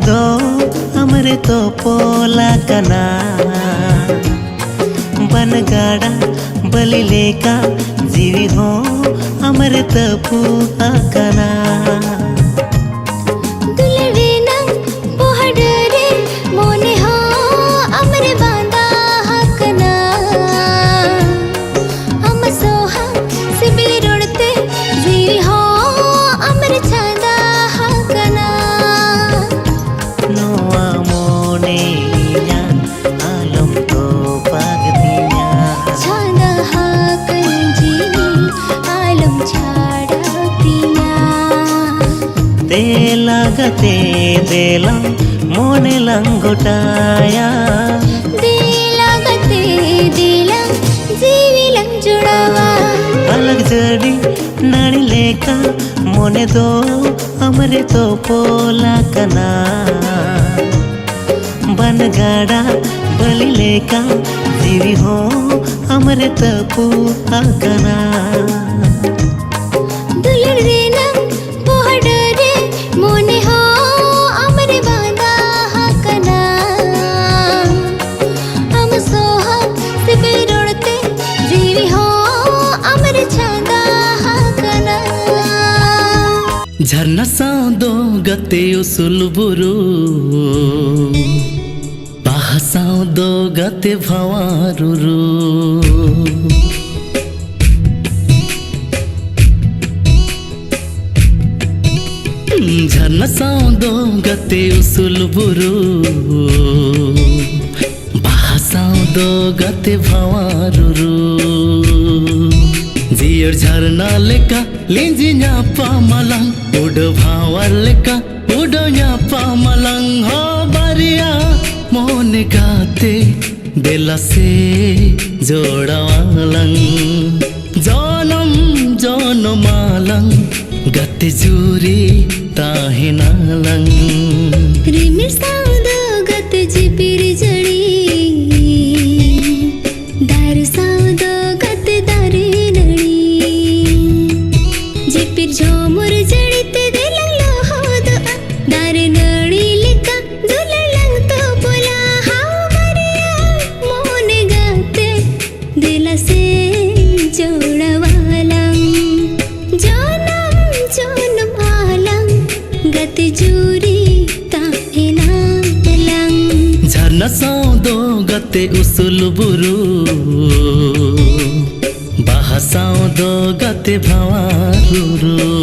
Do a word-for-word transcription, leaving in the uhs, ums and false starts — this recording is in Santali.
ᱫᱚ ᱟᱢᱨᱮ ᱛᱚᱯᱚᱞ ᱟᱠᱟᱱᱟ᱾ ᱵᱟᱱ ᱜᱟᱰᱟ ᱵᱟᱹᱞᱤ ᱞᱮᱠᱟ ᱡᱤᱣᱤ ᱦᱚᱸ ᱟᱢᱨᱮ ᱛᱟᱹᱯᱩ ᱟᱠᱟᱱᱟ᱾ ᱫᱩᱞᱟᱹᱲ ᱨᱮᱱᱟᱝ ᱵᱚᱦᱰᱟᱹ ᱨᱮ ᱢᱚᱱᱮ ᱦᱚᱸ ᱟᱢᱨᱮ ᱵᱟᱸᱫᱟ ᱟᱠᱟᱱᱟ᱾ ᱟᱢ ᱥᱚᱦᱟ ᱥᱤᱵᱤᱞ ᱨᱚᱲ ᱛᱮ ᱡᱤᱣᱤ ᱦᱚᱸ ᱟᱢᱨᱮ ᱪᱷᱟᱸᱫᱟ ᱟᱠᱟᱱᱟ᱾ ᱱᱚᱣᱟ ᱢᱚᱱᱮ ᱤᱧᱟᱹᱜ ᱟᱞᱚᱢ ᱛᱚᱯᱟᱜ ᱛᱤᱧᱟ᱾ ᱪᱷᱟᱸᱫᱟ ᱟᱠᱟᱱ ᱡᱤᱣᱤ ᱟᱞᱚᱢ ᱪᱷᱟᱰᱟᱣ ᱛᱤᱧᱟ᱾ ᱫᱮᱞᱟ ᱜᱟᱛᱮ ᱫᱮᱞᱟ ᱢᱚᱱᱮ ᱞᱟᱝ ᱜᱚᱴᱟᱭᱟ᱾ ᱫᱮᱞᱟ ᱜᱟᱛᱮ ᱫᱮᱞᱟ ᱡᱤᱣᱤ ᱞᱟᱝ ᱡᱚᱲᱟᱣᱟ᱾ ᱟᱞᱟᱜ ᱡᱟᱹᱰᱤ ᱱᱟᱹᱲᱤ ᱞᱮᱠᱟ ᱢᱚᱱᱮ ᱫᱚ ᱟᱢᱨᱮ ᱛᱚᱯᱚᱞ ᱟᱠᱟᱱᱟ᱾ ᱵᱟᱱ ᱜᱟᱰᱟ ᱵᱟᱹᱞᱤ ᱞᱮᱠᱟ ᱡᱤᱣᱤ ᱦᱚᱸ ᱟᱢᱨᱮ ᱛᱟᱹᱯᱩ ᱟᱠᱟᱱᱟ᱾ ᱫᱩᱞᱟᱹᱲ ᱨᱮᱱᱟᱝ ᱵᱚᱦᱰᱟᱹ ᱨᱮ ᱢᱚᱱᱮ ᱦᱚᱸ ᱟᱢᱨᱮ ᱵᱟᱸᱫᱟ ᱟᱠᱟᱱᱟ᱾ ᱟᱢ ᱥᱚᱦᱟ ᱥᱤᱵᱤᱞ ᱨᱚᱲ ᱛᱮ ᱡᱤᱣᱤ ᱦᱚᱸ ᱟᱢᱨᱮ ᱪᱷᱟᱸᱫᱟ ᱟᱠᱟᱱᱟ᱾ ᱡᱷᱟᱨᱱᱟ ᱥᱟᱶ ᱫᱚ ᱜᱟᱛᱮ ᱩᱥᱩᱞ ᱵᱩᱨᱩ, ᱵᱟᱦᱟ ᱥᱟᱶ ᱫᱚ ᱜᱟᱛᱮ ᱵᱷᱟᱣᱟ ᱨᱩᱨᱩ᱾ ᱡᱷᱟᱨᱱᱟ ᱥᱟᱶ ᱫᱚ ᱜᱟᱛᱮ ᱩᱥᱩᱞ ᱵᱩᱨᱩ, ᱵᱟᱦᱟ ᱥᱟᱶ ᱫᱚ ᱜᱟᱛᱮ ᱵᱷᱟᱣᱟ ᱨᱩᱨᱩ᱾ ᱡᱤᱭᱟᱹᱲ ᱡᱷᱟᱨᱱᱟ ᱞᱮᱠᱟ ᱞᱤᱸᱡᱤ ᱧᱟᱯᱟᱢ ᱟᱞᱟᱝ, ᱩᱰᱟᱹᱣ ᱵᱷᱟᱣᱟᱨ ᱞᱮᱠᱟ ᱩᱰᱟᱹᱣ ᱧᱟᱯᱟᱢ ᱟᱞᱟᱝ᱾ ᱦᱚ ᱵᱟᱨᱭᱟ ᱢᱚᱱᱮ ᱜᱟᱛᱮ, ᱫᱮᱞᱟ ᱥᱮ ᱡᱚᱲᱟᱣ ᱟᱞᱟᱝ᱾ ᱡᱚᱱᱚᱢ ᱡᱚᱱᱚᱢ ᱟᱞᱟᱝ ᱜᱟᱛᱮ ᱡᱩᱨᱤ ᱛᱟᱦᱮᱱᱟᱞᱟᱝ᱾ ᱨᱤᱢᱤᱞ ᱥᱟᱶ ᱫᱚ ᱜᱟᱛᱮ ᱡᱤᱯᱤᱨ ᱡᱟᱹᱲᱤ, ᱫᱟᱨᱮ ᱥᱟᱶ ᱫᱚ ᱜᱟᱛᱮ ᱫᱟᱨᱮ ᱱᱟᱹᱲᱤ᱾ ᱡᱤᱯᱤᱨ ᱡᱷᱚᱢᱚᱨ ᱡᱟᱹᱲᱤ ᱛᱮ ᱫᱮᱞᱟᱝ ᱞᱚᱦᱚᱫᱚᱜᱼᱟ, ᱫᱟᱨᱮ ᱱᱟᱹᱲᱤ ᱥᱟᱶ ᱫᱚ ᱜᱟᱛᱮ ᱩᱥᱩᱞ ᱵᱩᱨᱩ, ᱵᱟᱦᱟ ᱥᱟᱶ ᱫᱚ ᱜᱟᱛᱮ ᱵᱷᱟᱶᱟᱨ ᱨᱩᱨᱩ᱾